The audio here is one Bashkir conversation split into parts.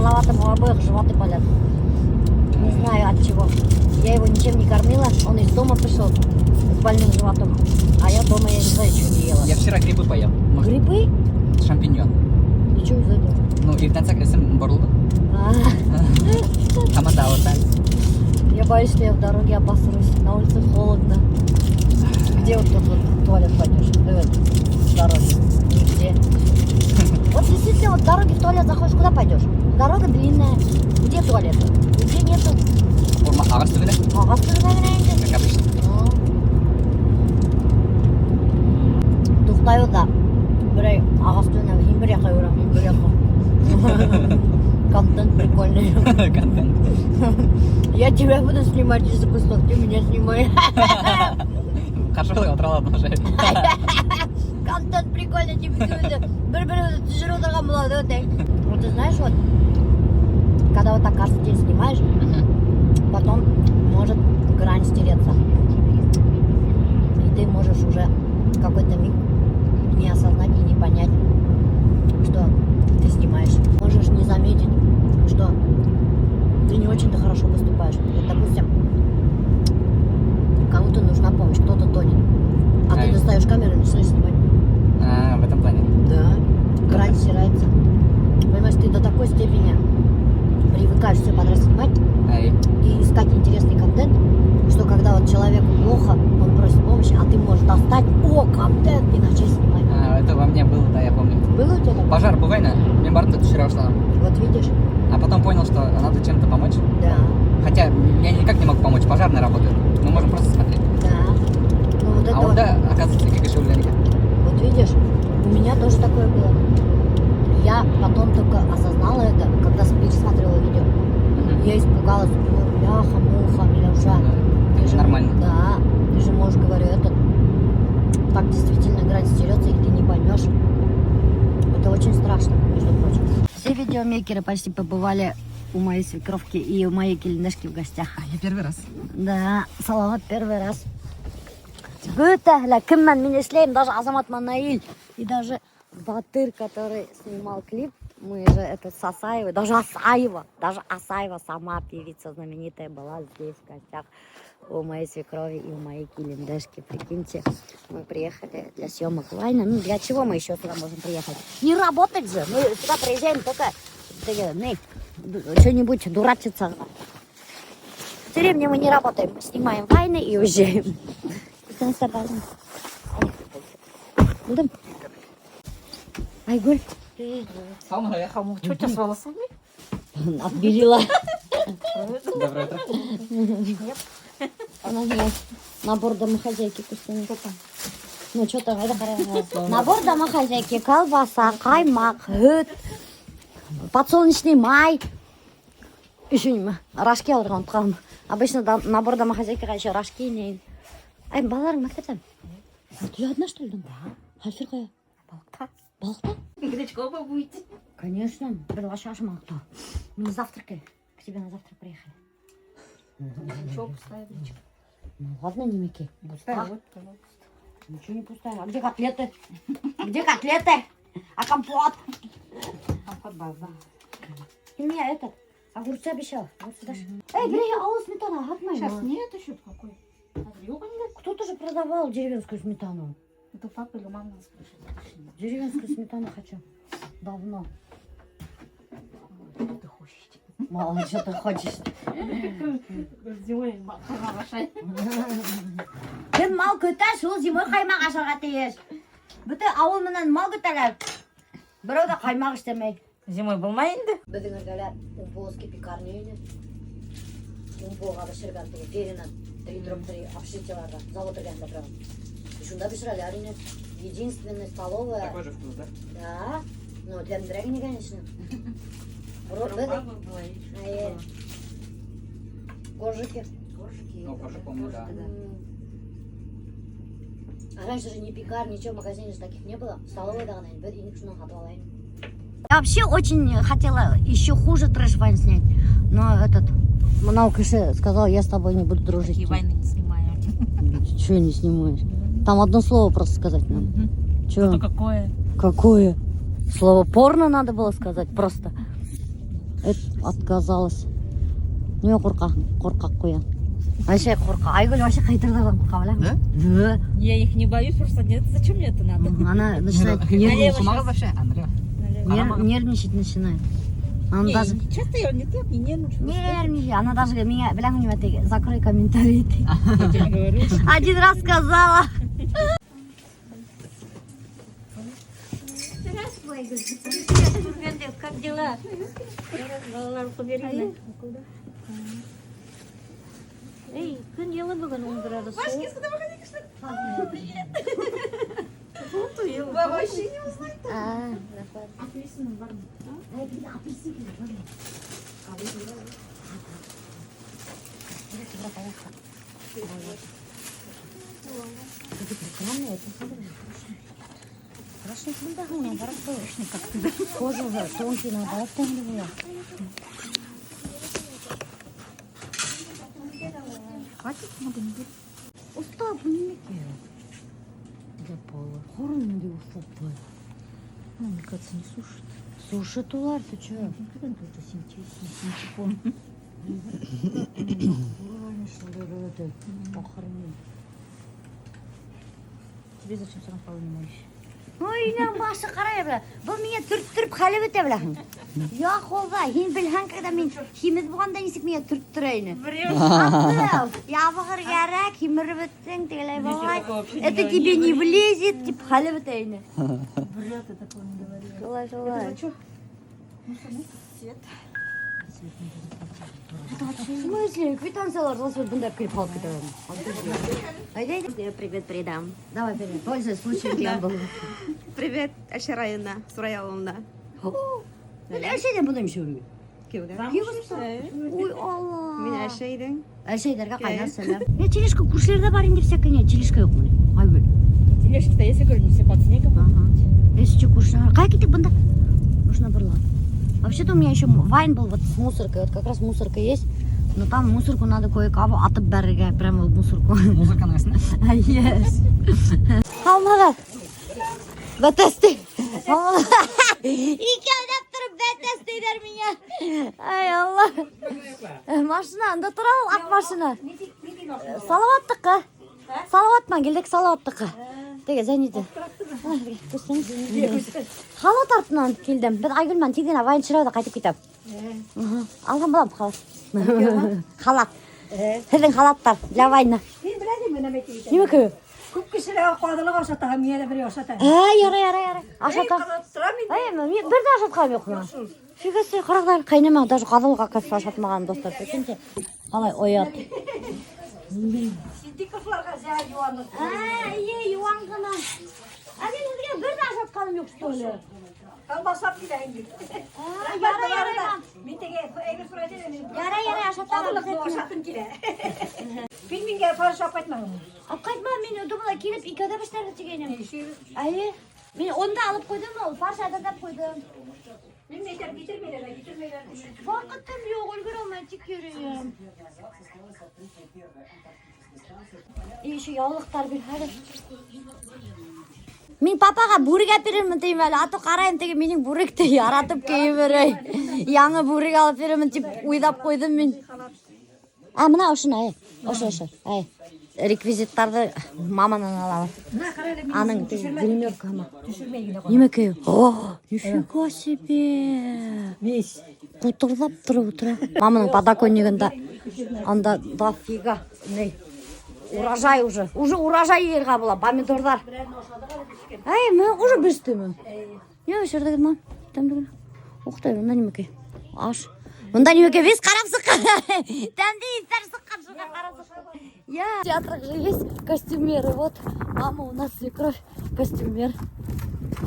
Салаватом у обоих животы болят. Не знаю, от чего. Я его ничем не кормила, он из дома пришел с больным животом. А я дома, я не знаю, что не ела. Я вчера грибы поел. Может, Грибы? Шампиньон. И что из этого? Ну, иртәнсәк эсем боролдо. А, Һаман да ауырта. Я боюсь, что я в дороге обосрусь. На улице холодно. Где вот тут вот в туалет пойдешь? В дороге. Нигде. Вот действительно, вот в дороге в туалет заходишь, куда пойдешь? Дорога длинная. Где туалет? Нигде нету. Урман ағас төбөнә, Ағас төбөнә генә инде. Как обычно. Ну. Туҡтайбыҙ ҙа берәй ағас төбөнә, һин бер яҡҡа йүгерәм, мин бер яҡҡа. Контент прикольный. Контент. Я тебя буду снимать из-за кустов, ты меня снимай. Ҡаршы ултыра алам уже. Контент прикольный, тип бер-беребеҙҙе төшөрөп ултырған була тей. Вот ты знаешь, вот, когда вот так каждый день снимаешь, потом может грань стереться. И ты можешь уже в какой-то миг не осознать и не понять, что ты снимаешь. Можешь не заметить, что ты не очень-то хорошо поступаешь. Вот, допустим, кому-то нужна помощь, кто-то тонет. А ты Ай. Достаешь камеру и начинаешь снимать. А, в этом плане. Да. Грань стирается. Понимаешь, ты до такой степени привыкаешь все подряд снимать Ай. И искать интересный контент, что, когда вот человеку плохо, он просит помощи, а ты можешь достать, о, контент, и начать снимать. А, это во мне было, да, я помню. Было у тебя такое? Пожар булғайны, мин барҙым да төшөрә башланым. Вот видишь? А потом понял, что надо чем-то помочь. Хотя я никак не могу помочь, пожарные работают. Мы можем просто смотреть. Да. Ну вот это А вот, унда, оказывается, ике кеше үлгән икән. Вот видишь, у меня тоже такое было. Я потом только осознала это, когда пересматривала видео. Я испугалась, думаю, бляха, муха, Миляуша. Да, Ты это же, нормально. Да, ты же можешь, говорю, этот, так действительно грань стерется, и ты не поймешь. Это очень страшно, между прочим. Все видеомейкеры почти побывали у моей свекровки и у моей килендәшки в гостях. А я первый раз. Да, Салават первый раз. Бөтәһе лә кем менән мин эшләйем, даже Азамат Манаиль и даже Батыр, который снимал клип, мы же это с Асаевой, даже Асаева сама, певица знаменитая, была здесь в гостях у моей свекрови и у моей килендәшки. Прикиньте, мы приехали для съемок вайна. Ну, для чего мы еще сюда можем приехать? Не работать же! Мы сюда приезжаем только не, что-нибудь дурачиться. В деревне мы не работаем, мы снимаем вайны и уезжаем. Булдым. Айгуль. Һаумы. Что у тебя с волосами? Отбелила. Доброе утро. Она есть. Набор домохозяйки кустаны. Ну, что там, это хорошо. Набор домохозяйки: колбаса, ҡаймаҡ, һөт, подсолнечный май. Еще не рожки алырға онотҡанмын. Обычно набор домохозяйкиға еще рожки не. Ай, балаларың мәктәптән? А ты одна, что ли, дома? Да. Хәлфер ҡайҙа? Балыҡта. Балыҡта? Гречка оба будете. Конечно. Бер ашамаҡ. Мы завтракали. К тебе на завтрак приехали. Чего пустая гречка? Ну ладно, нимәкәй. Пустая, А? вот, пожалуйста. Ничего не пустая. А где котлеты? Где котлеты? А компот? Компот бар, да. Ты меня этот огурцы обещал. Огурцы дашь? Эй, бери ауыл сметана, һатмай. Сейчас нет еще какой. Кто-то же продавал деревенскую сметану. Это у папы или у мамы надо спросить. Деревенскую сметану хочу. Давно. Что ты хочешь? Мало что ты хочешь. Зимой ҡаймаҡ ашай. Кем мал көтә, шул зимой ҡаймаҡ ашарға тейеш. Бөтә ауыл менән мал көтәләр. Берәү ҙә ҡаймаҡ эшләмәй. Зимой булмай инде. Беҙҙең эргәлә УМПОвский пекарня ине. УМПОға бешергән теге Ферина 3/3 общежитиеларҙа, завод эргәһендә прям. И шунда бешерәләр ине. Единственная столовая. Такой же вкус, да? Да. Ну, тәмлерәк ине, конечно. Баба была и Э. что было? Коржики. Коржики. Ну, коржик помню, да. Коржики, да. А раньше же ни пекарни, ничего в магазине же таких не было. Столовая да, бер инек шунан һатып алайым. Я вообще очень хотела еще хуже трэш-вайн снять. Но этот бынау кеше сказал: «Я с тобой не буду дружить». Такие вайны не снимаю. Чего не снимаешь? Там одно слово просто сказать надо. Че? Зато какое? Какое? Слово «порно» надо было сказать просто. Эт отказалась. Нимә ҡурҡаһың? Ҡурҡаҡ ҡуян. Вообще ҡурҡа. Айгөл вообще ҡайтырҙарҙан ҡурҡа, беләһеңме? Да? Да. Я их не боюсь, просто нет. Зачем мне это надо? Она начинает нервничать. Ҡумағыҙ вообще, а, налево. Нервничать начинает. Она Не, даже часто я не так, не нервничаю. нервничает. Она даже миңә, беләһеңме нимә ти, закрой комментарий ти. Я тебе говорю. Один раз сказала. Здравствуй, Привет, как дела? Балалар ҡуберина. Эй, көн йылы бөгөн 10 градус. Вообще не узнать. А, Апельсин бар. Ай, блин, апельсин бар. Хорошо, наоборот, как Кожа уже тонкий, наоборот, тәмле була. Хватит, много не будет. Оҫта, был нимәкәй? Для пола. Ҡорон ниндәй оҫлап. Ну, мне кажется, не сушит. Сушит улар, ты чё? Это синтепон. Охренеть. Тебе зачем все равно полы не моешь? Ой, инәң башы ҡарай белә. Был миңә төрттөрөп хәле бөтә беләһең. Я Хоҙай, һин белһәң, когда мин һимеҙ булғанда нисек миңә төрттөрә ине. Врешь. Ябығыр кәрәк, һимереп бөттөң, тегеләй былай. Вообще не Это тебе не влезет, тип хәле бөтә ине. Врет, ты такого не говорила. Шулай, шулай. Что? Свет. В смысле? Квитанциялар велосипед бында килеп ҡалып китә. Әйҙә, әйҙә. Я привет передам. Давай, привет. Пользуясь случаем, я был. Привет, Әлшәй районына, Сурай ауылына. Мин Әлшәйҙән бында нисек Кейәүгә. Ой, Алла. Мин Әлшәйҙең. Әлшәйҙәргә ҡайнар сәләм. Не, тележка күршеләрҙә бар инде всякое, не, тележка юҡ минең. Айгөл. Тележки-то есть, я говорю, не все под снегом. Ага. Если что, күршеләр. Ҡайҙа киттек бында? Нужно было. Вообще-то у меня еще вайн был вот с мусоркой. Вот как раз мусорка есть. Но там мусорку надо кое-кого атып бәрергә, прямо в мусорку. Музыканың өҫтөнә. Yes. Һаумыһығыҙ. Бәтәс ти. Икәүләп тороп бәтәс тиҙәр миңә. Ай Алла. Машина, анда тора ул аҡ машина. Салауаттыҡы. Салауат менән килдек, Салауаттыҡы. Теге Зәйнете. Халат артынан килдем. Беҙ Айгөл менән тиҙ генә вайн төшөрәбеҙ ҙә ҡайтып китәбеҙ. Алған булам халат. Халат. Һеҙҙең халаттар для вайна. Мин беләһеңме нәмә әйтеп Нимә кеүек? Күп кешеләр ҡаҙылыҡ ашата, миңә лә берәй ашата. Ә, ярай, ярай, ярай. Ашатам. Торам инде. Әй, мин бер ҙә ашатҡаным юҡ. Фигасы, ҡарағыҙ, ҡәйнәмә даже ҡаҙылыҡ оказывается ашатмаған дуҫтар. Прикиньте. Ҡалай оят. Сиддиковларға зәһәр йыуанлыҡ. Ә, эйе, йыуан ғына. Ә мин һеҙгә бер ҙә ашатҡаным юҡ, что ли? Колбаса килә инде. Ә, ярай, ярай, мам. Мин теге әйбер һорай инем. Мин Ярай, ярай, ашатам. Ҡаҙылыҡны ашатым килә. Мин миңә фарш алып ҡайтмағанмын. Алып ҡайтма, мин думала килеп икәүҙә бешерербеҙ тигәйнем. Әйе. Мин уны да алып ҡуйҙым, ул фарш әҙерләп ҡуйҙым. Мин әйтәм, китермәйҙәр, китермәйҙәр. Ваҡытым юҡ, өлгөрә алмай тик йөрөйөм. И еще яулыҡтар бирһәгеҙ. Мин папаға бүрек әперермен тием әле, а то ҡарайым теге минең бүректе яратып кейеп йөрөй. Яңы бүрек алып бирермен тип уйлап ҡуйҙым мин. А, мына ошоно, әй. Ошо, ошо. Әй. Реквизиттарҙы маманан алабыҙ. Мына ҡара әле, мин Аның теге гримеркаһы. төшөрмәй генә ҡара. Нимәкәй? О, нифига себе. Весь. Ҡутырҙап тороп ултыра. Маманың подоконнигында анда дофига ни урожай уже. Уже урожай йыйырға була, помидорҙар. Әй, мин уже бөттөмө? Ни бешерҙегеҙ, мам? Тәмле генә. Ух ты, бында нимәкәй? Аш. Бында нимәкәй? Весь ҡарап сыҡҡан. Тәмле еҫтәр сыҡҡан, шуға ҡарап сыҡҡан. Я. В театрах же есть костюмеры. Вот мама у нас свекровь костюмер.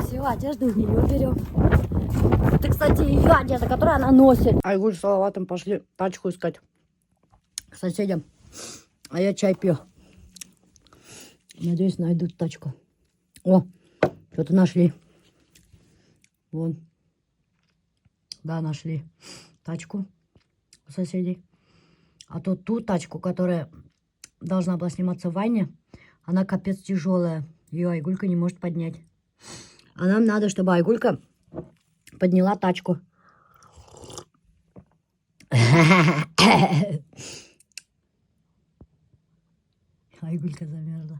Всю одежду у нее берем. Это, кстати, ее одежда, которую она носит. Айгуль с Салаватом пошли тачку искать к соседям. А я чай пью. Надеюсь, найдут тачку. О, что-то нашли. Вон. Да, нашли тачку у соседей. А то ту тачку, которая должна была сниматься в ванне, она капец тяжелая. Ее Айгулька не может поднять. А нам надо, чтобы Айгулька подняла тачку. Айгулька замерзла.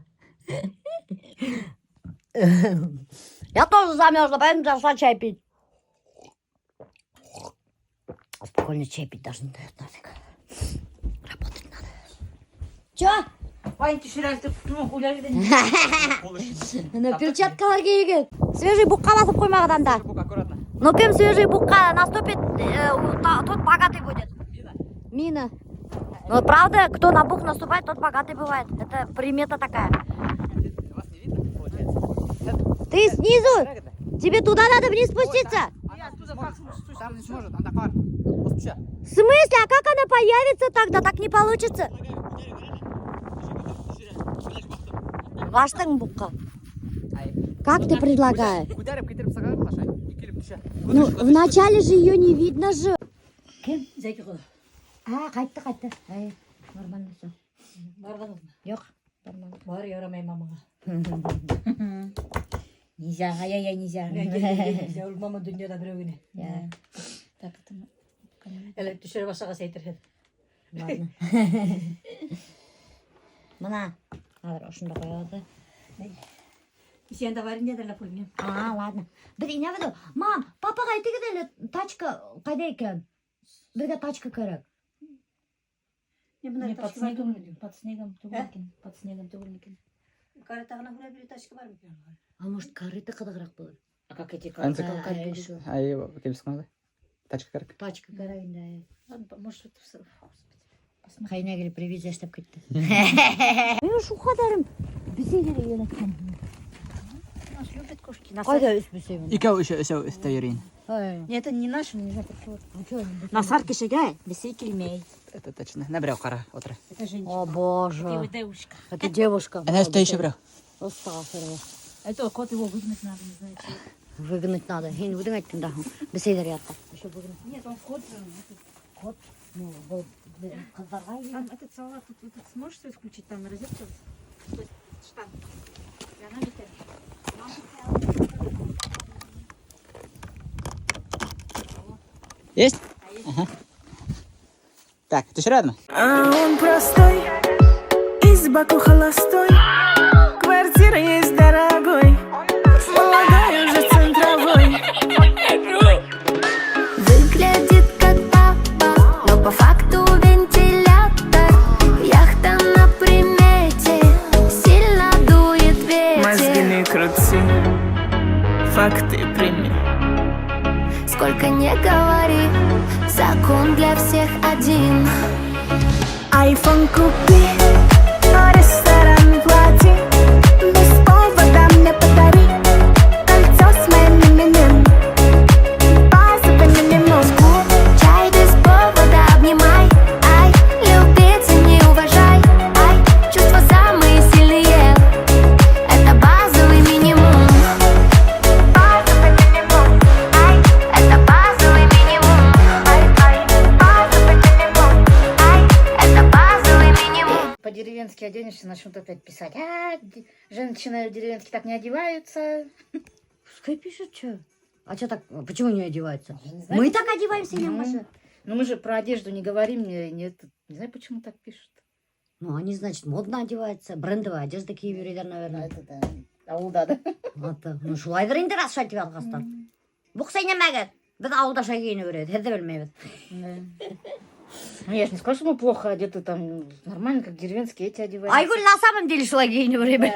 Я тоже замерзла, поэтому зашла чай пить. Спокойно чай пить даже не дает нафиг. Работать надо. Чё? Вань, төшөрә Ана перчаткалар кейегеҙ. Свежий буҡҡа баҫып ҡуймағыҙ анда. Бук, аккуратно. Ну кем свежий буҡҡа наступит, тот богатый будет. Мина. Ну правда, кто на бук наступает, тот богатый бывает. Это примета такая. Вас не видно, получается? Ты снизу? Тебе туда надо вниз спуститься? Она сможет. Там не сможет, анда ҡар. Баҫып В смысле? А как она появится тогда? Так не получится. Баҫтың буҡҡа. Ай. Как ты предлагаешь? Күтәреп китереп сығарып ташлай. И килеп төшә. Ну, вначале же ее не видно же. Кем? Зәки ҡоҙа. А, ҡайтты, ҡайтты. Ай, нормально все. Барҙығыҙмы? Юҡ, нормально. Бар ярамай мамаға. Нельзя, ай-яй-яй, нельзя. Нельзя, ул мама донъяла берәү генә. Я. Так, это... Әле төшөрә башлағас әйтерһең. Ладно. Бына, хәҙер ошонда ҡуябыҙ. Син дә бар инде әле пульне. А, ладно. Беҙ инәбеҙ. Мам, папаға әйтегеҙ әле, тачка ҡайҙа икән? Беҙгә тачка кәрәк. Не, под снегом, под снегом Ә? түгел под снегом түгел икән. Каретаға күрә бер тачка бар микән? А может, карета ҡыҙығыраҡ булыр? А как эти Ансы- толкать Ай, будут? шул. Ай, килеп сыҡманы. Тачка кәрәк. Тачка кәрәк инде. Ладно, может, это Господи. Посмотрим. Ҡәйнә килеп ревизия эшләп китте. Мин шул ҡәҙәрем бесәйҙәр эйәләткән. Нас любят кошки. Ҡайҙа өс бесәй бында? Икәү өсәү өҫтә йөрөй. Ай. Нет, это не наш, не знаю, почему. А чё они бесәй? Насар кешегә бесәй килмәй. Это точно. Нә берәү ҡара ултыра. Это женщина. О, боже. Девушка. Это девушка. Әнә өҫтә еще берәү. Астағфирулла. Это кот его выгнать надо, не знаю, чего. Выгнать надо. Һин үҙең әйттең дә. Бесәйҙәр ятты. Еще выгнать. Нет, он кот же. Кот. Ну, был ҡыҙҙарға Там этот салат, тут, этот сможешь свет включить, там розетка? То есть штанг. И она летит. Есть? Ага. Так, төшөрәме? А он простой, из Баку холостой. Квартира есть дорогой, молодой уже центровой. Выглядит как папа, но по факту вентилятор. Яхта на примете, сильно дует Мозги ветер. не крути, факты прими. Сколько не говори, закон для всех один. Айфон купи, а ресторан плати. Без повода мне подари кольцо с моим именем. Базовый минимум. Чай без повода обнимай, ай, любить и не уважай, ай, чувства самые сильные, это базовый минимум. Базовый минимум. Ай, это базовый минимум. Ай, ай, базовый минимум. Ай, это базовый минимум. По-деревенски оденешься, начнут опять писать. А, женщины деревенские так не одеваются. Пускай пишет, что. А что так, почему не одеваются? Я не знаю, Мы так одеваемся, Ну. Маша. Ну мы же про одежду не говорим, не, не, не знаю, почему так пишут. Ну, они, значит, модно одеваются. Брендовая одежда кейеп йөрөйҙәр, наверное. Это да. Ауылда, да? Вот так. Ну, шулайҙыр инде раҫ шулай тип яҙғастар. Буҡса инәмәгеҙ. Беҙ ауылда шулай кейенеп йөрөйбөҙ. Һеҙ ҙә белмәйбеҙ. Ну, я же не сказала, что мы плохо одеты, там нормально, как деревенские эти одеваются. Айгөл на самом деле шулай кейенеп йөрөй.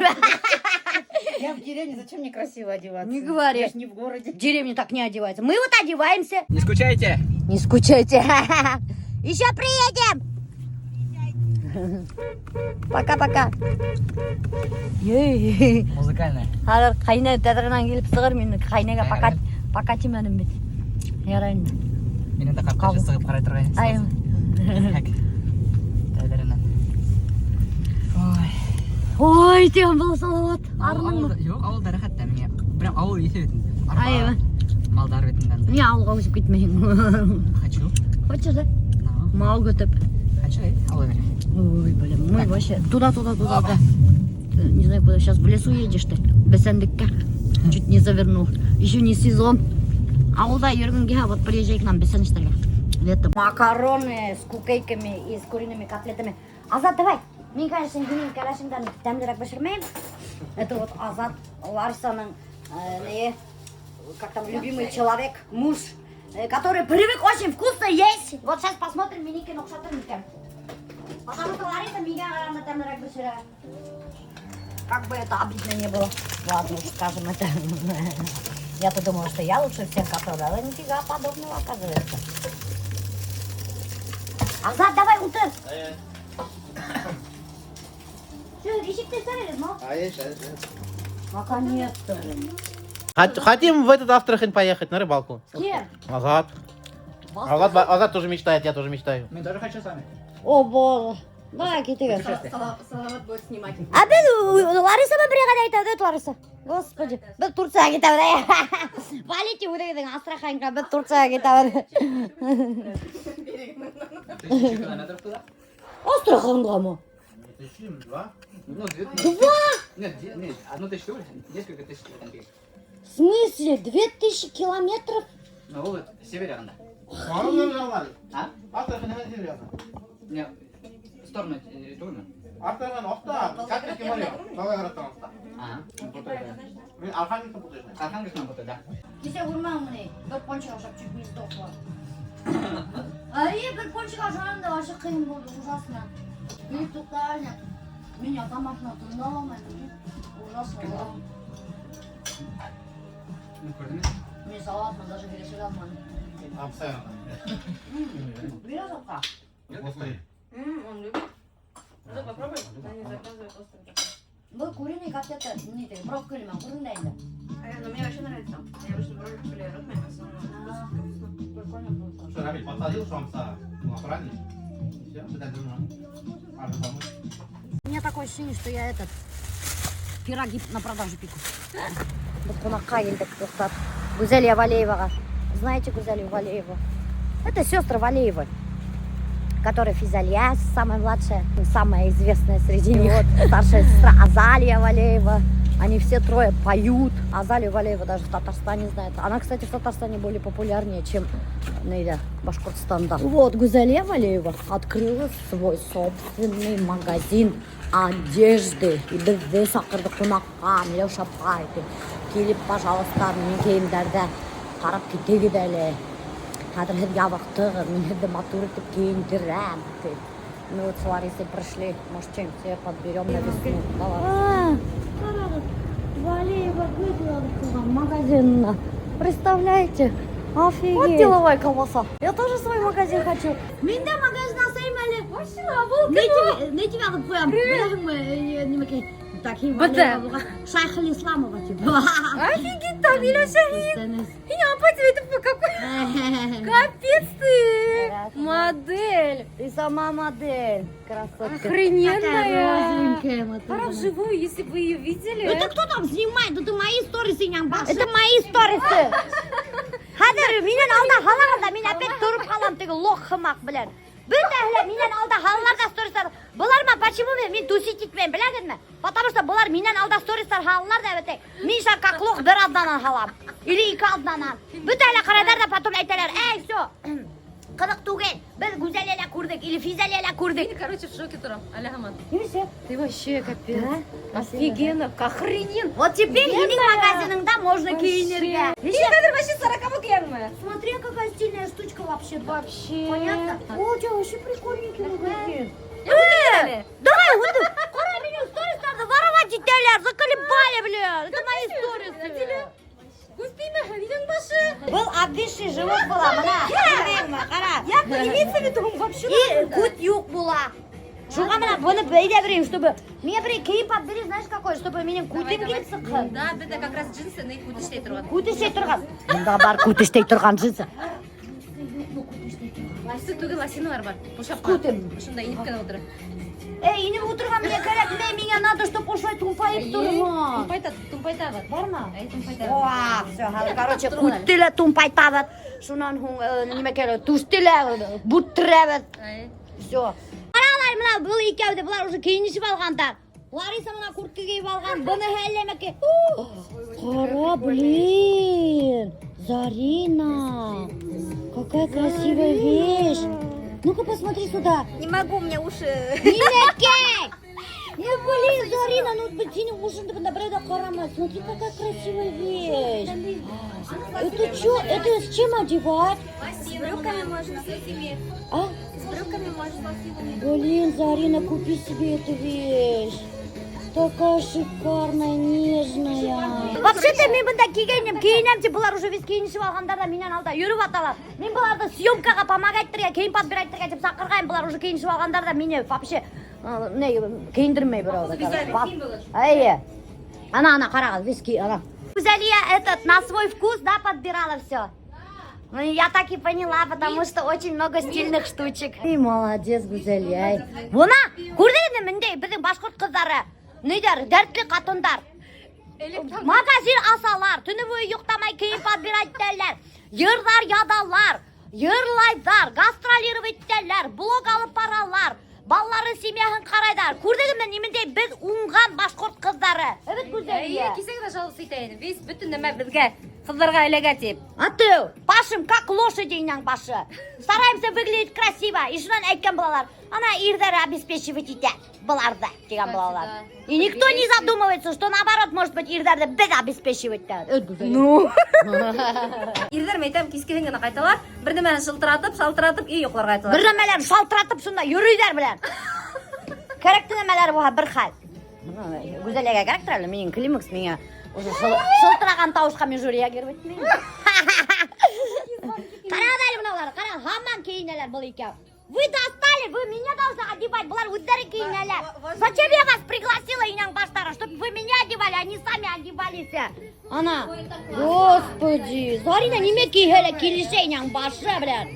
Я в деревне, зачем мне красиво одеваться? Не говори. Я ж не в городе. В деревне так не одеваются. Мы вот одеваемся. Не скучайте. Не скучайте. Еще приедем. Пока-пока. Ей. Музыкальная. Хәҙер ҡәйнә тәҙрәнән килеп сығыр мин ҡәйнәгә пока пока тимәнем бит. Ярай инде. Минең дә ҡапҡа сығып ҡарай торған. Ай. Тәҙрәнән. Ой. Ой, тигән был Салауат. Арыныңмы? Юҡ, ауылда рәхәт тә миңә. Прям ауыл еҫе бит инде. Арба, Ай, Малдар бит инде. Ни ауылға күсеп китмәйһең? Хочу. Хочешь, да? No. Мал көтөп. Хочу, эй, ауыл бер. Ой, блин, мы вообще туда, туда, туда, да. Не знаю, куда сейчас в лесу едешь ты. Бесәнлеккә. Чуть не завернул. Еще не сезон. Ауылда йөрөгөң килһә, вот приезжай к нам бесән эшләргә. Летом. Макароны с күкәйками и с куриными котлетами. Азат, давай. Мин, конечно, һинең кәләшеңдән тәмлерәк бешермәйем. Это вот Азат Ларисаның, не, как там, любимый человек, муж, который привык очень вкусно есть. Вот сейчас посмотрим, минекен оҡшатыр микән. Потому что Лариса миңә ҡарағанда тәмлерәк бешерә. Как бы это обидно не было. Ладно уж, скажем это. Я-то думала, что я лучше всех готовлю, а нифига подобного, оказывается. Азат, давай, ултыр. Что, ишекте ставили, но? Наконец-то. Хотим в этот Астрахань поехать на рыбалку. С кем? Азат. Азат, Азат тоже мечтает, я тоже мечтаю. Мин тоже хочу с вами. О, боже. Давай, китегеҙ. Салават будет снимать. А беҙ Лариса менән бергә әйтәбеҙ, Лариса. Господи, беҙ Турцияға китәбеҙ. Валите үҙегеҙҙең Астраханьға, беҙ Турцияға китәбеҙ. 1000 километров туда? Астраханғамы? Тысячи, два. Ну, две. Два? Нет, нет, 1000, несколько тысяч там. В смысле? 2000 километров? Ну, вот, северянда. А? Астрахань серьезно. Не, в сторону түгелме? Астрахань аҫта, Каспийский море. Волгоградтан аҫта. Ага. Мин Архангельск путаешь. Архангельск путаю, да. Кисә күрмәнеңме ни? Бер пончик ашап чуть не сдохла. Ай, бер пончик ашағанда вообще ҡыйын булды, ужасно. Килеп туҡтағайны. Мин ятам машина тын ала алмайым. Ужасно. Ну, күрҙеңме? Мин Салават менән даже һөйләшә алманым. Абсолютно. Бирә Азатҡа. Острый. Он любит. Ну, попробуй. Они заказывают острый. Был куриный котлета, ни теге, брокколи менән күрҙең дә инде. Но мне вообще нравится. Я обычно брокколи ротмай, вкусно. Прикольно было. Что, Рамиль, подсадил шамса, ну, охранник. Все, помочь. У меня такое ощущение, что я этот пироги на продажу пеку. Беҙ ҡунаҡҡа килдек, дуҫтар. Гүзәлия Валееваға. Знаете Гүзәлию Валееву? Это сестры Валеевы, которая Физалия, самая младшая, самая известная среди них. Вот, старшая сестра Азалия Валеева. Они все трое поют. Азалию Валеева даже в Татарстане знает. Она, кстати, в Татарстане более популярнее, чем Нейля Башкортостанда. Вот, Гузалия Валеева открыла свой собственный магазин одежды. И беҙҙе саҡырҙы ҡунаҡҡа, Миләүшә апай. Килеп, пожалуйста, минең кейемдәрҙе ҡарап китегеҙ әле. Хәҙер һеҙ ябыҡтығыҙ, мин һеҙҙе матур итеп кейендерәм. Тип. Мы вот с Ларисой пришли, может, что-нибудь себе подберем на весну. Давай. Ҡарағыҙ, Валеева Гүзәл магазинына. Представляете? Офигеть. Вот деловая колбаса. Я тоже свой магазин хочу. Мин дә магазин асайым әле. Ни тип яҙып ҡуям? Беләһеңме, нимәкәй? Так, БТ. Шайхал Исламова тип. Офигеть, там Миләүшә. Меня опять это какой капец ты! Модель! Ты сама модель, красотка. Охрененная! Такая розовенькая модель. Пора вживую, если бы ее видели. Это кто там снимает? Это мои сторисы, Это мои сторисы. Хәҙер минән алда һалағыҙ ҙа, мин опять тороп ҡалам теге лох һымаҡ белән. Бөтәһе лә минән алда һалалар ҙа стористар. Былар ма, почему мин тусить итмәйем, беләһегеҙме? Потому что былар минән алда стористар һалалар ҙа бит. Мин ша как лох бер аҙнанан һалам. Или ике аҙнанан. Бөтәһе лә ҡарайҙар ҙа потом әйтәләр, эй, все, ҡыҙыҡ түгел. Беҙ Гүзәле лә күрҙек, или Физәле лә күрҙек. Мин, короче, в шоке торам. Аля Хаман. И все. Ты вообще капец. Да? Офигенно. Охренен. Вот теперь һинең магазиныңда можно кейенергә. Мин хәҙер вообще сороковок янмы. Смотри, какая стильная штучка вообще. Вообще. Понятно? О, у тебя вообще прикольненький магазин. Э, Давай, вот, ҡара минең стористарҙы воровать итәләр, заколебали, блин. Это мои сторисы. Күҙ теймәһен, минең башы. Был обвисший живот була, бына. Күрҙеңме, ҡара. Я имеется в виду, вообще. И күт юҡ була. Шуға бына быны әйҙә берәйем, чтобы миңә бер кейем подбери, знаешь какой, чтобы минең күтем килеп сыҡһын. Да, беҙҙә как раз джинсы күт эшләй торған. Күт эшләй торған. Бында бар күт эшләй торған джинсы. Лосины түгел, лосиналар бар. Ошо Күтем. Ошонда инеп кенә ултыра. Эй, инеп ултырған миңә кәрәк, миңә надо, чтобы ошолай тумпайып торған. Тумпайта, тумпайта бар. Бармы? Әй, тумпайта. О, все, короче, күтте лә тумпайтабыҙ. Шунан һуң нимә кәрәк, түште лә бүттерәбеҙ. Әй. Все. Ҡарағыҙ бына был икәүҙе, былар уже кейенешеп алғандар. Лариса бына куртка кейеп алған, быны әллә нәмәкәй. Ҡара, блин. Зарина, какая красивая вещь. Ну-ка посмотри сюда. Не могу, у меня уши. Нимәкәй! Ну, блин, Зарина, ну, һинең ушыңды бында берәү ҙә ҡарамай. Смотри, какая красивая вещь. Это что? Это с чем одевать? С брюками можно. С этими. А? С брюками можно. Блин, Зарина, купи себе эту вещь. Такая шикарная, нежная. Вообще-то мин бында кейгәйнем, кейенәм тип былар уже весь кейенешеп алғандар ҙа минән алда йөрөп яталар. Мин быларҙы съемкаға помогать итергә, кейем подбирать итергә тип саҡырғайным, былар уже кейенешеп алғандар ҙа мине вообще ни кейендермәй берәү ҙә. Эйе. Ана, ана, ҡарағыҙ, весь ки, ана. Гүзәлиә этот на свой вкус, да, подбирала все. Ну, я так и поняла, потому что очень много стильных штучек. Ты молодец, Гүзәлиә. Бына, күрҙегеҙме бындай беҙҙең башҡорт ҡыҙҙары? Ниҙәр, дәртле ҡатындар. Магазин асалар, төнө буйы йоҡламай кейем подбирать итәләр, йырҙар яҙалар, йырлайҙар, гастролировать итәләр, блог алып баралар, балалары семьяһын ҡарайҙар. Күрҙегеҙме ниндәй беҙ уңған башҡорт ҡыҙҙары? Эйе, Гүзәлиә. Кисә генә жаловаться итә инем. Весь бөтөн нәмә беҙгә ҡыҙҙарға эләгә тип. А ты, пашем как лошади инәң башы. Стараемся выглядеть красиво. И шунан әйткән булалар. Ана ирҙәре обеспечивать итә быларҙы, тигән булалар. И никто не задумывается, что наоборот, может быть, ирҙәрҙе беҙ обеспечивать итәбеҙ. Ну. Ирҙәр әйтәм, кискеһен генә ҡайталар, бер нәмәне шылтыратып, шалтыратып, и йоҡларға яталар. Бер нәмәләрен шалтыратып шунда йөрөйҙәр белән. Кәрәкле нәмәләр булһа бер хәл. Гүзәлиәгә кәрәктер әле, минең климакс миңә уже шылтыраған тауышҡа мин уже реагировать итмәйем. Ҡарағыҙ әле мыналар, ҡара, һаман кейенәләр был икәү. Вы достали, вы меня должны одевать, былар үҙҙәре кейенәләр. Зачем я вас пригласила, инәң баштары, чтобы вы меня одевали, а не сами одевались? Ана, господи, Зарина нимә кейһә лә килешә инәң башы, блядь.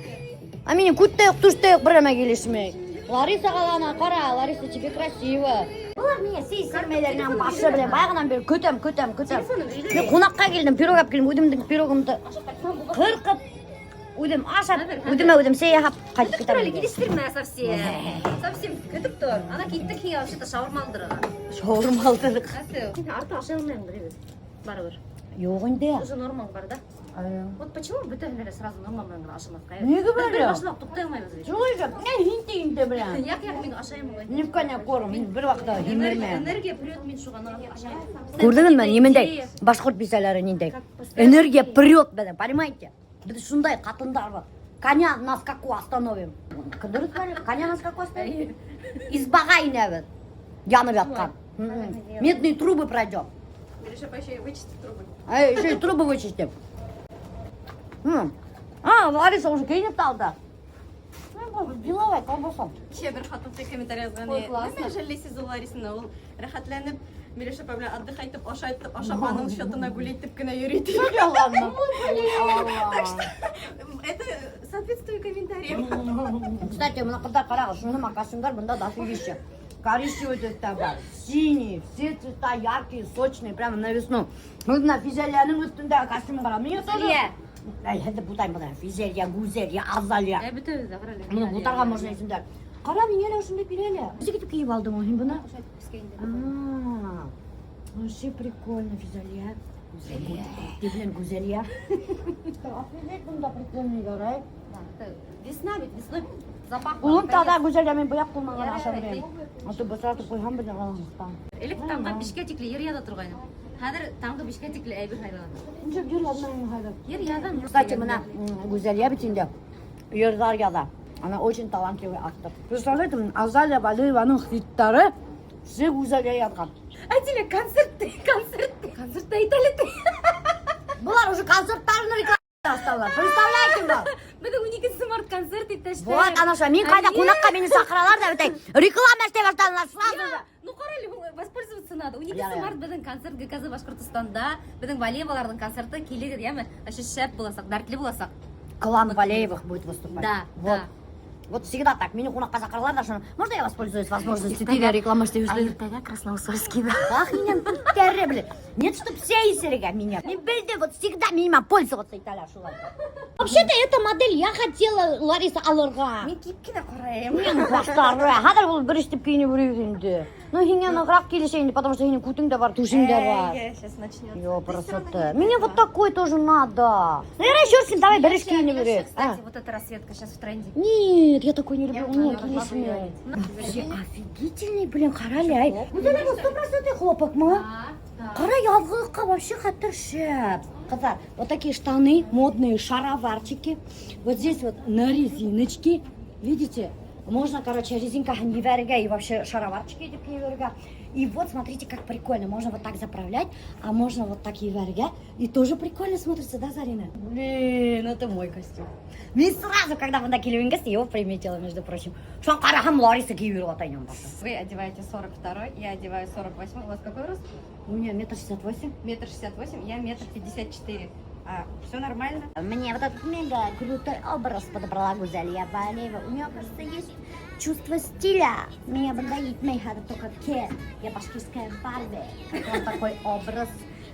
А минең күт тә юҡ, түш тә юҡ, бер нәмә килешмәй. Ларисаға ла ана, ҡара, Лариса, тебе красиво. Былар миңә сәй эсермәйҙәр, инәң башы, блядь, баяғынан бирле көтәм, көтәм, көтәм. Мин ҡунаҡҡа килдем, пирог алып килдем, үҙемдең пирогымды ҡырҡып, үҙем ашап, үҙемә үҙем сәй яһап ҡайтып Көтөп тор әле, китәм. килештермә совсем. Совсем көтөп тор. Ана киттек һиңә вообще-то шаурма алдырырға. Шаурма алдырыҡ. Һин артыҡ ашай алмайһың бит. Барыбер. Юҡ инде. Уже нормаң бар да. Вот почему бөтәһенә лә сразу норма менән генә ашамаҫҡа? Нигә Беҙ бер бәлә? башлап туҡтай алмайбыҙ бит. Шулай же, не һин инде белән. Яҡ яҡ мин ашайым улай. Ни в коня корм, мин бер ваҡытта һимермәйем. Энергия прет мин шуға ашайым. Күрҙегеҙме, ниндәй башҡорт бисәләре ниндәй? Энергия прет беҙҙең, понимаете? Беҙ шундай ҡатындар бар. Коня на скаку остановим. Дөрөҫ әле? Коня на скаку остановим? Избаға инәбеҙ. Янып ятҡан. Медные трубы пройдем. Милиша еще и вычистит трубы. А еще и трубы вычистим. А, Лариса уже кейенеп тә алды. Ну, деловая колбаса. Кисә бер ҡатын комментарий яҙған. Ой, классно. Нимә жәлләйһегеҙ ул Ларисаны? Ул рәхәтләнеп Милиша апа белән отдыхать итеп, ашай итеп, ашап, аның счетына гулять итеп кенә йөрөй. Яланмы? Это соответствует комментариям. Кстати, бына ҡыҙҙар ҡарағыҙ, шуны костюмдар бында дофигища. Коричневый төҫтә бар, синий, все цвета яркие, сочные, прямо на весну. Бына Физәлиәнең өҫтөндәге костюм ҡара. Миңә тоже. Физәлиә. Әй, һеҙҙе бутайым бына. Физәлиә, Гүзәлиә, Азалия. Ә бөтәбеҙ ҙә ҡара әле. Быны бутарға можно исемдәр. Ҡара, миңә лә ошондай килә әле. Нисек итеп кейеп алдың һин быны? А, вообще прикольно, Физәлиә. Гүзәлиә. Ты, блин, Гүзәлиә. Офигеть, бында прикольный ярай. Весна бит, весной запах. Улым таҙа Гүзәлиә, мин быяҡ ҡулынан ашап йөрөйөм. А то бысратып ҡуйһам беҙҙең алаңлыҡтан. Элек таңғы бишкә тикле ер яҙа торғайным. Хәҙер таңғы бишкә тикле әйбер һайланам. Нисек ер яҙмайым хәҙер? Ер яҙам. Кстати, бына Гүзәлиә бит инде йырҙар яҙа. Она очень талантливый автор. Представляете, Азалия Валееваның хиттары все Гүзәлиә яҙған. Әдилә концерт, концерт, концерт әйт әле. Былар уже концерттарын реклама башланылар. Представляете ме? Беҙҙең 12 март концерт иптәштәр. Вот, ана шулай. Мин ҡайҙа ҡунаҡҡа мине саҡыралар ҙа бит реклама эшләй башланылар сразу же. Ну, ҡара әле, воспользоваться надо. 12 Ярай. Март беҙҙең концерт ГКЗ Башҡортостанда, беҙҙең Валееваларҙың концерты килегеҙ, йәме? Вообще шәп буласаҡ, дәртле буласаҡ. Клан Валеевых будет выступать. Да, Вот. да. Вот всегда так. Мине ҡунаҡҡа саҡыралар ҙа шуны. Можно я воспользуюсь возможностью? Ты реклама эшләй Иртәгә Красноусольскийҙа. Ах, минең күттәре, блин. Нет, чтоб все эсергә мине. Мин белдем, вот всегда мимо пользоваться итәләр шулай. Вообще-то эта модель я хотела Лариса алырға. Мин кейеп кенә ҡарайым. Мин баштары. Хәҙер ул бер итеп кейенеп йөрөй инде. Ну, һиңә нығыраҡ килешә инде, потому что һинең күтең дә бар, түшең дә бар. Сейчас начнется. Йо, красота. Мне вот такой тоже надо. Ну, я еще давай бер иш кейенеп йөрөй. Кстати, вот эта расцветка сейчас в тренде. Нет, я такой не люблю. Нет, килешмәй. Вообще офигительный, блин, ҡара әле. Ай, вот это вот 100% хлопок мы? Ҡара яҙғылыҡҡа вообще хәтәр шәп. Ҡыҙҙар, вот такие штаны, модные шароварчики. Вот здесь вот на резиночке. Видите? Можно, короче, резинка ебәрергә и вообще шароварчики итеп кейергә. И вот смотрите, как прикольно. Можно вот так заправлять, а можно вот так ебәрергә. И тоже прикольно смотрится, да, Зарина? Блин, это мой костюм. Мин сразу, когда бында килеп ингәс, его приметила, между прочим. Шунан ҡараһам, Лариса кейеп йөрөп ята ине. Вы одеваете 42, я одеваю 48. У вас какой рост? У меня 1,68 м. 1,68 м, я 1,54 м. А, все нормально? Мне вот этот мега крутой образ подобрала Гузалия Валеева. У нее, кажется, есть чувство стиля. Меня бында етмәй хәҙер только ке. Я башкирская Барби. Как вам такой образ?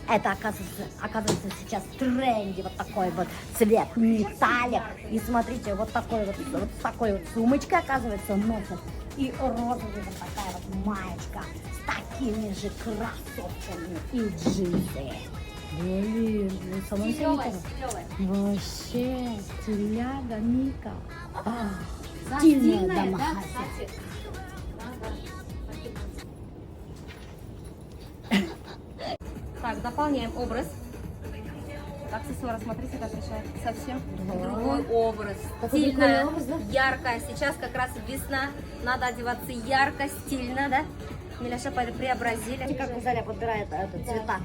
Это, оказывается, сейчас в тренде вот такой вот цвет металлик. И смотрите, вот такой вот, вот с такой вот сумочкой, оказывается, носят. И розовая вот такая вот маечка с такими же кроссовками и джинсы. Блин, ну сама Стилевая, себе стилевая. Вообще, стиляга Мика. Стильная Стильная, да, домохозяйка. кстати. Так, дополняем образ. Аксессуары, смотрите, как решает. Совсем другой образ. Такой Стильная, прикольный образ, да? яркая. Сейчас как раз весна. Надо одеваться ярко, стильно, да? Миляша преобразили. Смотрите, как Гузаля подбирает это, цвета.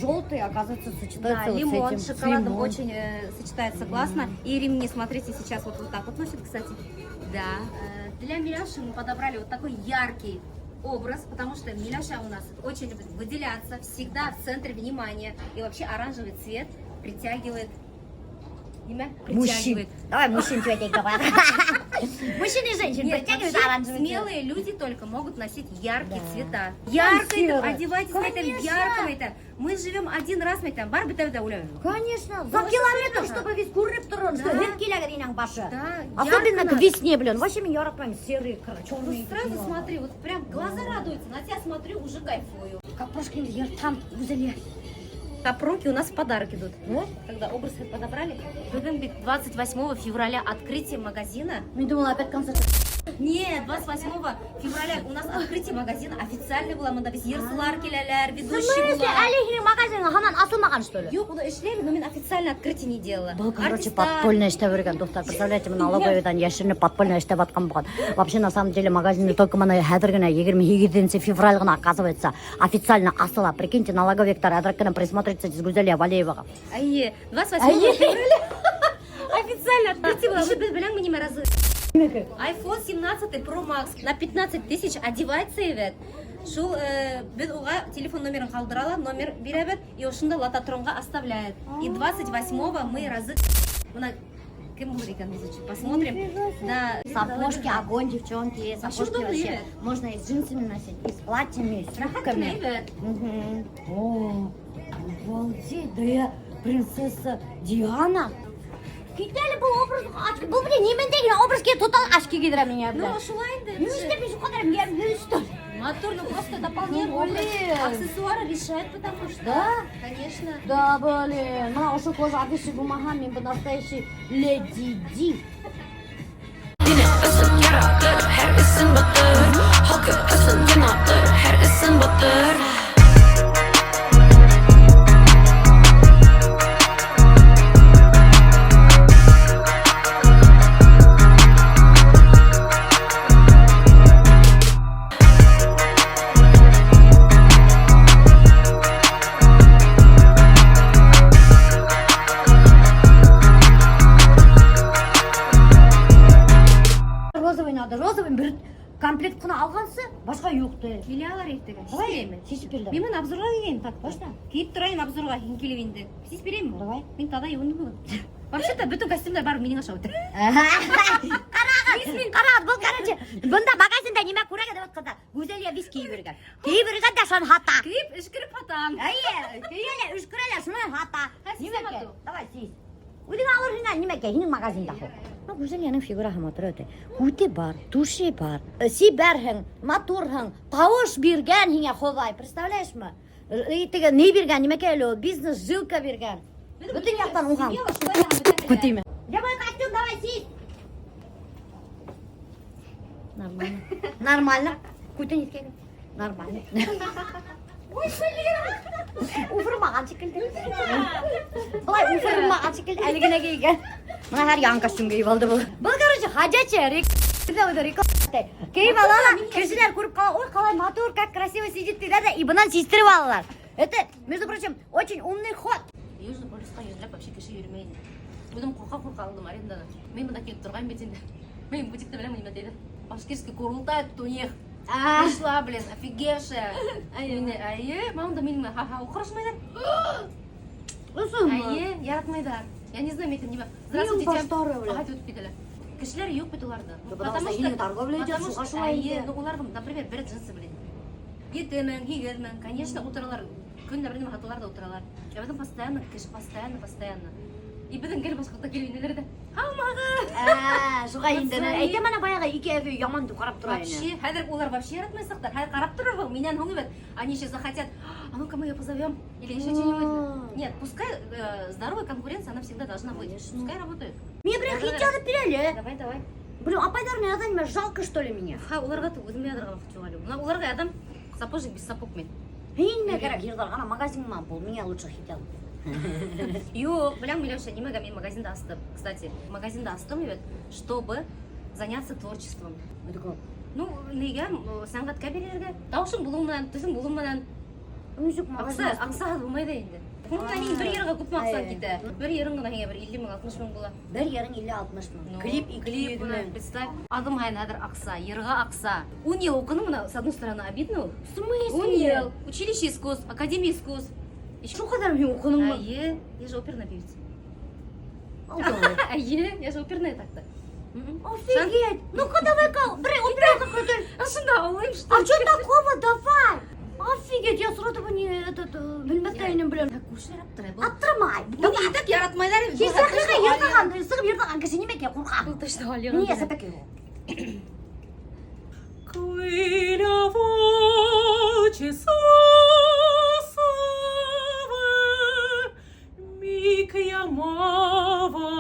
Желтый, оказывается, сочетается Да, вот лимон с этим. с шоколадом лимон. очень сочетается классно. И ремни, смотрите, сейчас вот так вот носит, кстати. Да. Для Миляши мы подобрали вот такой яркий образ, потому что Миляша у нас очень любит выделяться, всегда в центре внимания. И вообще оранжевый цвет притягивает. Имя? Мужчин. Притягивает. Давай мужчин тебе говорят. Мужчин и женщин Нет, притягивает вообще оранжевый цвет. смелые люди только могут носить яркие Да. цвета. Яркие, серый. там, одевайтесь на этом Конечно. ярком. Это. Мы живем один раз, мы там, бар бит уйлайбыҙ. Конечно, за Ну, километр, что чтобы весь күренеп торһон, что Да. һеҙ киләгеҙ инәң башы. Да, Особенно ярко к весне, блин. Вообще мин яратмайым серый, черный. Вот сразу смотри, вот прям глаза радуются. На тебя смотрю, уже кайфую. Капрошки йыртам, Гүзәлия. Капронки у нас в подарок идут. Да? Когда образ подобрали. Бөгөн бит 28 февраля открытие магазина. Мин думала, опять концерт. Нет, 28 февраля у нас открытие магазина официально было. Бында беҙ йырсылар киләләр, В ведущий смысле, була. әле һинең магазин һаман асылмаған, что ли? Юҡ, уны эшләйем, но мин официально открытие не делала. Был, короче, Артистар. подпольно эшләп йөрөгән, дуҫтар. Представляете, бына налоговыйҙан йәшеренеп подпольно эшләп ятҡан булған. Вообще, на самом деле, магазин не только бына хәҙер генә 28 февраль ғына, оказывается, официально асыла. Прикиньте, налоговиктар әҙерәк кенә присмотрится Гүзәлия Валееваға. Әйе, 28 Әйе. февраля официально открытие было. Вы белән нимә разы? iPhone 17 Pro Max на 15 тысяч одевается бит. Шул беҙ уға телефон номерын ҡалдыра ла, номер бирәбеҙ, и ошонда лототронға оставляет. И 28-го мы разы... Бына кем булыр икән үҙе, посмотрим. Да. Сапожки, огонь, девчонки, сапожки удобно, вообще. ребят. Можно и с джинсами носить, и с платьями, и с Рәхәт юбками. ребят. Мгм. О, обалдеть, да я принцесса Диана. Китәле был образ, был, блин, нимә тигән образ кейеп тотал очки кейҙерә миңә, Ну, блин. шулай инде. Нишләп мин шул ҡәҙәр йәмһеҙ, что ли? Матур, ну просто дополняем Ну, образ. блин. Аксессуары решают, потому что. Да? Конечно. Да, блин, бына ошо кожа афиши булмаһа, мин бы настоящий леди Ди. Yaradır her isim batır. Halkı ısın yanadır her isim batır. Розовый надо, розовый бер комплект ҡына алғансы, башҡа юҡ ти. Килә алар иртәгә. Давай, Сисәйме? сисеп бир. Мин быны обзорға кейәйем так. Точно? Кейеп торайым обзорға, һин килеп инде. Сисеп бирәйемме? Давай. Мин таҙа йыуындым бөгөн. Вообще-то бөтөн костюмдар бар минең аша үтә. Ҡарағыҙ, ҡарағыҙ, был, короче, бында магазинда нимә күрәгеҙ тип ҡыҙҙар. Гүзәлиә вис кейеп йөрөгән. Кейеп йөрөгән дә шуны һата. Кейеп, өшкөрөп һатам. Эйе, Өйә лә, өшкөрә лә, шуны һата. Нимәкәй? Давай, сис. Үҙең алырһың да, нимәкәй, һинең магазинда һуң. Ну, Гүзәлиянең фигураһы матур үтә. Күте бар, түше бар. Сибәрһең, матурһың, тауыш биргән һиңә Хоҙай, представляешь мы? Теге ни биргән, нимәкәй әле ул, бизнес жилка биргән. Бөтөн яҡтан уңған. Күтейме? Где мой костюм? Давай, сис. Нормально. Нормально. Күтен иҫкәген. Нормально. Ой, блин. Уфырмаған шикелле. Былай уфырмаған шикелле әле генә кейгән. Бына һәр яңы костюм кейеп алды был. Был, короче, ходячая реклама. Кейеп ала ла, кешеләр күреп ҡала, ой, ҡалай матур, как красиво сидит тиҙәр ҙә, и бынан систереп алалар. Это, между прочим, очень умный ход. Южный полюсҡа йөҙләп вообще кеше йөрөмәй. Үҙем ҡурҡа-ҡурҡа алдым аренданы. Мин бында килеп торғайным бит инде. Мин бутикты беләм, нимә тиҙәр. Башкирский курултай тут у них. Пришла, блин, офигевшая. Мине, әйе, мам да минең ха-ха уҡырышмайҙар. Әйе, яратмайҙар. Я не знаю, мин нимә. Здравствуйте, тип. Ага, үтеп китәләр. Кешеләр юҡ бит уларҙа. Да потому что һинең торговля идет, потому шуға что, шулай әйе, инде. ну уларҙың, например, бер джинсы, блин. 7 мең, 8 мең, конечно, ултыралар. Көн дә бер нәмә һаталар ҙа ултыралар. Ә беҙҙең постоянно кеше, постоянно, постоянно. И беҙҙең гел башҡорттар килеп инәләр ҙә. Һаумыһығыҙ. Ә, шуға инде. Әйтәм ана баяғы ике әбей яман тип ҡарап тора ине. Вообще, хәҙер улар вообще яратмайсаҡтар. Хәҙер ҡарап торор минән һуң бит. Они еще захотят, а ну-ка мы ее позовем или еще что-нибудь. Нет, пускай здоровая конкуренция, она всегда должна быть. Конечно. Пускай работает. Мин бер хит яҙып бир әле. Давай, давай. Блин, апайҙар яҙайым, жалко что ли меня? Ха, уларға үҙем яҙырға ваҡыт юҡ әле. Бына уларға яҙам, сапожник без сапог мин. Һин нимә кәрәк йырларға, ана магазиныңа бул, миңә лучше хит яҙ. Юҡ, беләм, Миләүшә, нимәгә мин магазинды астым. Кстати, магазинды астым бит, чтобы заняться творчеством. Это как? Ну, нигә сәнғәткә бирергә? Тауышың булыу менән, төҫөң булыу менән Нисек аҡса, магазин астың? аҡсаһыҙ булмай ҙа инде. Ғөмүмән, һин бер йырға күпме аҡсаң Әйе. китә? Бер йырың ғына һиңә бер 50 мең, 60 мең була. Бер йырың 50-60 мең. Ну, Клип 200 клип, бына, мең. представь, аҙым һайын хәҙер аҡса, йырға аҡса. 10 йыл уҡыным, бына, с одной стороны, обидно ул. В смысле? 10 йыл. Училище искусств, академия искусств. Еще Шул ҡәҙәр һин уҡыныңмы? Әйе, я же оперная певица. Алтын. Әйе, я же оперная так-то. Офигеть! Ну-ка давай-ка, бер операға көтөр. Ошонда аңлайым, что А что такого? Давай! Офигеть, я сразу бы не этот, белмәҫ инем, блин. Күршеләр аптырай. Был Аптырамай. Быны и так яратмайҙар. Һин сәхнәгә йырлаған, сығып йырлаған кеше нимәгә ҡурҡа? Был точно Ни сәпәкәй ул? Хвиля в очі сосове, мік я мава,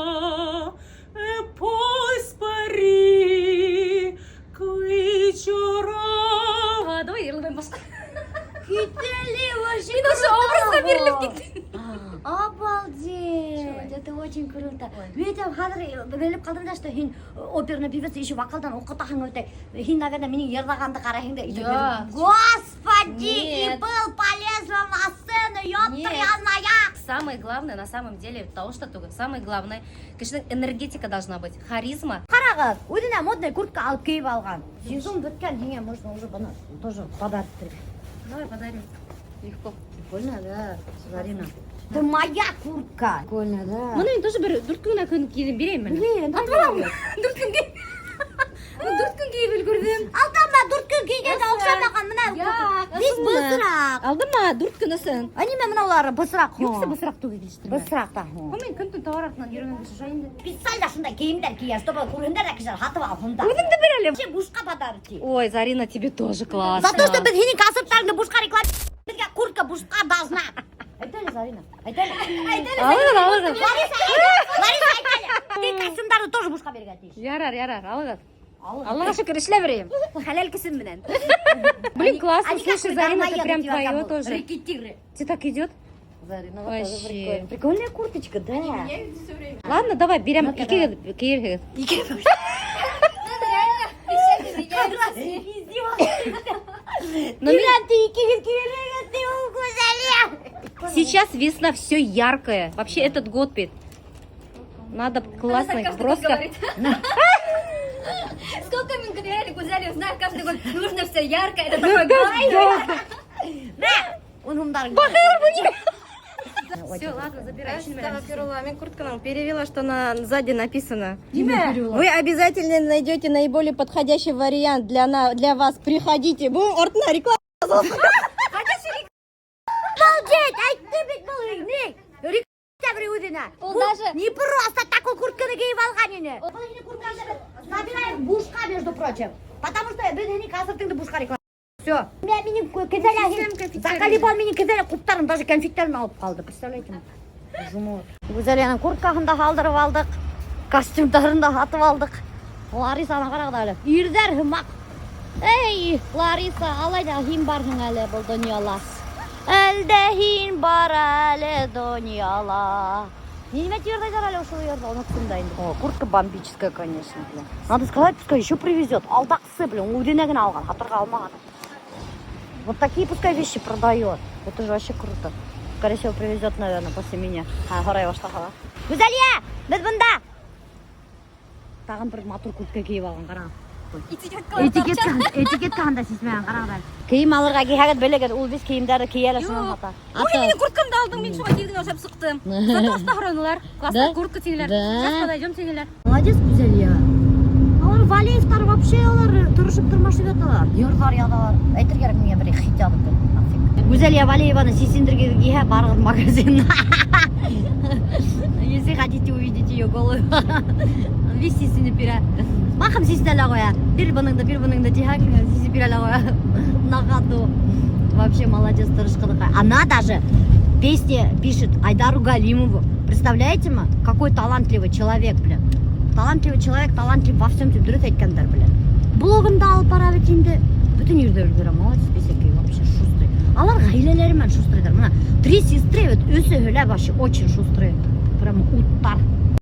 e poi sparì, qui giorava. Давай йырлайым башҡа. Китәле вообще. Мин ошо образға бирелеп киттем. Обалдеть, это очень круто. Мин әйтәм, хәҙер белеп ҡалдым да, что һин оперный певица, еще вокалдан уҡытаһың үтә. Һин, наверное, минең йырлағанды ҡарайһың да. Я. Господи, и Нет. был полезла на сцену, Нет. ёптряная. Самое главное, на самом деле, тауыш та түгел. Самое главное, кешенең энергетика должна быть, харизма. Ҡарағыҙ, үҙенә модный куртка алып кейеп алған. Сезон бөткән, һиңә можно уже быны тоже подарок. Давай подарим. Легко. Прикольно, да, Зарина. Это моя куртка. Прикольно, да. Быны мин тоже бер дүрт көн көн кейеп бирәйем әле. Блин, Дүрт көн кейеп. Ну, дүрт көн кейеп өлгөрҙөм. Алдама дүрт көн кейгәнгә оҡшамаған бына. Юҡ, Бик бысраҡ. Алдыма дүрт көн өсөн. А нимә мынаулары бысраҡ? Юҡсы бысраҡ түгел килештермә. Бысраҡ та. һуң. Мин көн-төн тауар артынан йөрөгән кеше шулай инде. Специально шундай кейемдәр кейә, чтобы күрһендәр ҙә кешеләр һатып алһын да. Үҙеңде бир әле. Вообще бушҡа подарки. Ой, Зарина, тебе тоже классно. За то, что беҙ һинең концерттарыңды бушҡа реклама беҙгә куртка бушҡа должна. Әйт әле, Зарина. Әйт әле. Әйт әле. Алығыҙ, алығыҙ. Лариса, әйт. Лариса, әйт әле. Ты костюмдарҙы тоже бушҡа бирергә тейеш. Ярар, ярар, алығыҙ. Алығыҙ. Аллаға шөкөр, эшләп бирәйем. Хәләл көсөм менән. Блин, классно, Они слушай, какой Зарина, это дармоеды прям тебя твое кому? тоже. Рэкетиры. Тебе так идет? Зарина, вот тоже Вообще. прикольно. Прикольная курточка, да. Ладно, давай, берем. Ну-ка, Икегеҙ кейерһегеҙ. Как раз издеваешься. Но мин- Ты икегеҙ кейерһегеҙ, ты Гүзәлиә. Сейчас весна, все яркое. Вообще этот год бит. Надо классно, просто. Сколько мин реально Гузелью знаю, каждый год нужно все ярко, это такой год. Ун һумдарың. Все, ладно, забирай. Астағфирулла, мин куртканы перевела, что на сзади написано. Вы обязательно найдете наиболее подходящий вариант для вас. Приходите. Бу артына реклама. Обалдеть! Әйтте дешевле үҙенә. Ул Был даже- не просто такой куртканы кейеп алған ине. Был һинең курткаңды забираем бушҡа, между прочим. Потому что беҙ һинең концертыңды бушҡа реклама. Все. Минең кеҫәлә, заколебал минең кеҫәлә ҡуптарын, даже конфеттарын алып ҡалды. Представляете? Жмот. Гүзәлиянең курткаһын да һалдырып алдыҡ. Костюмдарын да һатып алдыҡ. Ларисаны ҡарағыҙ әле. Ирҙәр һымаҡ. Эй, Лариса, алай ҙа һин барһың әле был донъяла. Әлдә һин бар әле донъяла. Нимә тиерҙәр әле ошо ерҙә, оноттом да инде. О, куртка бомбическая, конечно, блин. Надо сказать, пускай еще привезет. Алдаҡсы, блин, үҙенә генә алған, һатырға алмаған. Вот такие пускай вещи продает. Это же вообще круто. Скорее всего, привезет, наверное, после меня. А, һорай башлаһа. Гүзәлиә, беҙ бында. Тағын бер матур куртка кейеп алған, ҡара. Этикетка, этикеткаһын да сисмәгән, ҡарағыҙ әле. Кейем алырға килһәгеҙ белегеҙ, ул беҙ кейемдәрҙе кейә лә шунан һата. Ой, минең курткамды алдың, мин шуға тиҙ генә ашап сыҡтым. Зато оҫта һоранылар. Классная Да? куртка тинеләр. Да. Сейчас подойдем тинеләр. Молодец, Гүзәлиә. Улар Валиевтар вообще улар тырышып тырмашып яталар. Йырҙар яҙалар. Әйтер кәрәк миңә бер хит яҙып бер. Нафиг. Гүзәлиә Валиеваны сисендергегеҙ килһә, барығыҙ магазин. Если хотите увидеть ее голую. Весь сисенеп бирә. Маҡым сисенә лә ҡуя. Бир быныңды, бир быныңды тиһәң, сисеп бирә лә ҡуя. На ходу. Вообще молодец, тырыш ҡыҙыҡай. Она даже песни пишет Айдару Галимову. Представляете ме? Какой талантливый человек, блин. Талантливый человек, талантлив во всем тип дөрөҫ әйткәндәр, блин. Блогын да алып бара бит инде. Бөтөн ерҙә өлгөрә. Молодец, бисәкәй, вообще шустрый. Алар ғаиләләре менән шустрыйҙар. Мына три сестры, вот өсөһө лә вообще очень шустрые. Прям уттар.